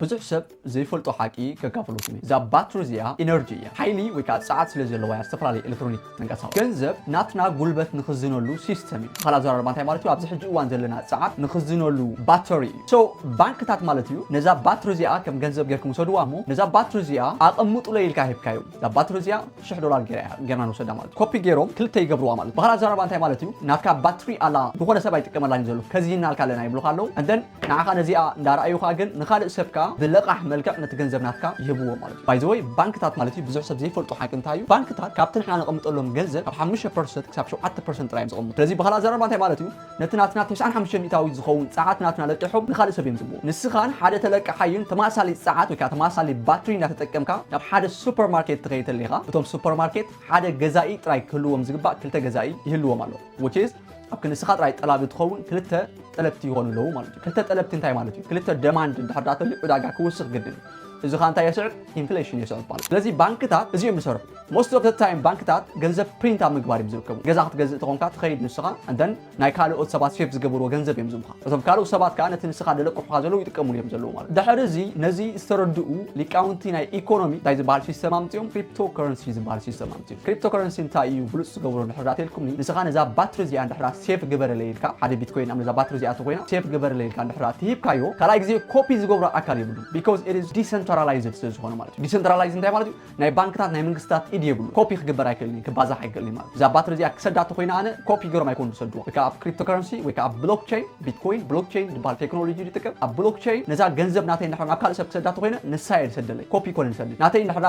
ብዙሕ ሰብ ዘይፈልጦ ሓቂ ከካፍለኩም እየ። እዛ ባትሪ እዚኣ ኢነርጂ እያ፣ ሓይሊ ወይ ከዓ ፀዓት ስለ ዘለዋ እያ ዝተፈላለየ ኤሌክትሮኒክ ተንቀሳቐስ። ገንዘብ ናትና ጉልበት ንኽዝነሉ ሲስተም እዩ። ብኻልእ ኣዘራርባ እንታይ ማለት እዩ? ኣብዚ ሕጂ እዋን ዘለና ፀዓት ንኽዝነሉ ባተሪ እዩ። ሶ ባንክታት ማለት እዩ ነዛ ባትሪ እዚኣ ከም ገንዘብ ጌርኩም ውሰድዋ እሞ ነዛ ባትሪ እዚኣ ኣቐምጡለይ ኢልካ ሂብካዮም። እዛ ባትሪ እዚኣ ሽሕ ዶላር ጌራ እያ ጌርና ንወሰዳ ማለት እዩ። ኮፒ ጌሮም ክልተ ይገብርዋ ማለት እዩ። ብኻልእ ኣዘራርባ እንታይ ማለት እዩ? ናትካ ባትሪ ኣላ ዝኾነ ሰብ ኣይጥቀመላን እዩ ዘሎ ከዚህናልካ ኣለና ይብሉኻ ኣለዉ። And then ንዓኻ ነዚኣ እንዳረኣዩኻ ግን ንኻልእ ሰብ ከዓ ብለቓሕ መልክዕ ነቲ ገንዘብ ናትካ ይህብዎ ማለት እዩ። By the way ባንክታት ማለት እዩ ብዙሕ ሰብ ዘይፈልጦ ሓቂ እንታይ እዩ? ባንክታት ካብቲ ንሕና ነቐምጠሎም ገንዘብ ካብ ሓሙሽተ ፐርሰንት ክሳብ ሸውዓተ ፐርሰንት ጥራይ እዮም ዝቐምጡ። ስለዚ ብኻልእ ኣዘራርባ እንታይ ማለት እዩ? ነቲ ናትና ተስዓን ሓሙሽተን ሚእታዊት ዝኸውን ጸዓት ናትና ለቂሖም ንኻልእ ሰብ እዮም ዝህብዎ። ንስኻን ሓደ ተለቃሓይን ተመሳሳሊ ጸዓት ወይ ከዓ ተመሳሳሊ ባትሪ እንዳተጠቀምካ ናብ ሓደ ሱፐርማርኬት ትኸይድ ተለኻ እቶም ሱፐርማርኬት ሓደ ገዛኢ ጥራይ ክህልዎም ዝግባእ ክልተ ገዛኢ ይህልዎም ኣሎ። Which is ኣብ ክንስኻ ጥራይ ጠላቢ ትኸውን ክልተ ጠለብቲ ይኾኑ ኣለዉ ማለት እዩ። ክልተ ጠለብቲ እንታይ ማለት እዩ? ክልተ ደማንድ እንድሕር ዳ ተልዩ ዕዳጋ ክውስኽ ግድን እዩ። እዚ ኸኣ እንታይ የስዕብ? ኢንፍሌሽን የስዕብ ማለት እዩ። ስለዚ ባንክታት እዚኦም ዝሰርሑ most of the time ባንክታት ገንዘብ ፕሪንት ኣብ ምግባር እዮም ዝርከቡ። ገዛ ክትገዝእ ተኾንካ ትኸይድ ንስኻ and then ናይ ካልኦት ሰባት ሴፍ ዝገበርዎ ገንዘብ እዮም ዝብኻ። እቶም ካልኦት ሰባት ከኣ ነቲ ንስኻ ደለቅሑኻ ዘለዉ ይጥቀሙሉ እዮም ዘለዉ ማለት እዩ። ድሕሪ እዚ ነዚ ዝተረድኡ ሊቃውንቲ ናይ ኢኮኖሚ እንታይ ዝበሃል ሲስተም ኣምፅኦም? ክሪፕቶ ከረንሲ ዝበሃል ሲስተም ኣምፅኦም። ክሪፕቶ ከረንሲ እንታይ እዩ ብሉፅ ዝገብሮ እንድሕር ዳ ተልኩምኒ ንስኻ ነዛ ባትሪ እዚኣ እንድሕር ዳ ሴፍ ግበረለይ ኢልካ ሓደ ቢትኮይን ኣብ ነዛ ባትሪ እዚኣ ተኮይና ሴፍ ግበረለይ ኢልካ እንድሕር ዳ ትሂብካዮ ካልኣይ ግዜ ኮፒ ዝገብሮ ኣካል የብሉን። Because it is decentralized ስለ ዝኾነ ማለት እዩ። ዲሰንትራላይዝ እንታይ ማለት እዩ? ናይ ባንክታት ናይ መንግስታት ኢድ የብሉ። ኮፒ ክግበር ኣይክእልን እዩ፣ ክባዛሕ ኣይክእልን እዩ ማለት እዩ። እዛ ባትሪ እዚኣ ክሰዳ ተኮይና ኣነ ኮፒ ገሮም ኣይኮኑ ዝሰድዋ። ወይ ከዓ ኣብ ክሪፕቶ ከረንሲ ወይ ከዓ ኣብ ብሎክቸይን ቢትኮይን ብሎክቸይን ዝበሃል ቴክኖሎጂ ይጥቀም። ኣብ ብሎክቸይን ነዛ ገንዘብ ናተይ እንድሕር ናብ ካልእ ሰብ ክሰዳ ተኮይነ ንሳ እየ ዝሰደለይ፣ ኮፒ ኮነ ዝሰድድ። ናተይ እንድሕር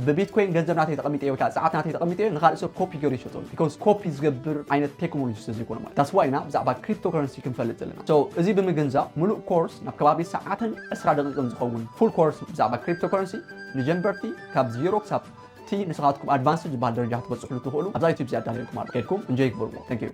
ብቢትኮይን ገንዘብ ናተይ ተቐሚጠ ወይ ከዓ ጸዓት ናተይ ተቐሚጠ ንኻልእ ሰብ ኮፒ ገይሩ ይሸጠሉ። Because ኮፒ ዝገብር ዓይነት ቴክኖሎጂ ስለ ዘይኮነ ማለት። That's why ኢና ብዛዕባ ክሪፕቶ ከረንሲ ክንፈልጥ ዘለና። So እዚ ብምግንዛብ ሙሉእ ኮርስ ናብ ከባቢ ሰዓትን ዕስራ ደቂቕን ዝኸውን ፉል ኮርስ ብዛዕባ ክሪፕቶ ከረንሲ ንጀንበርቲ ካብ ዜሮ ክሳብ እቲ ንስኻትኩም ኣድቫንስድ ዝበሃል ደረጃ ክትበጽሕሉ ትኽእሉ ኣብዛ ዩቲዩብ እዚኣ ኣዳልየልኩም ኣሎ። ከድኩም እንጆይ ግበርዎ። Thank you።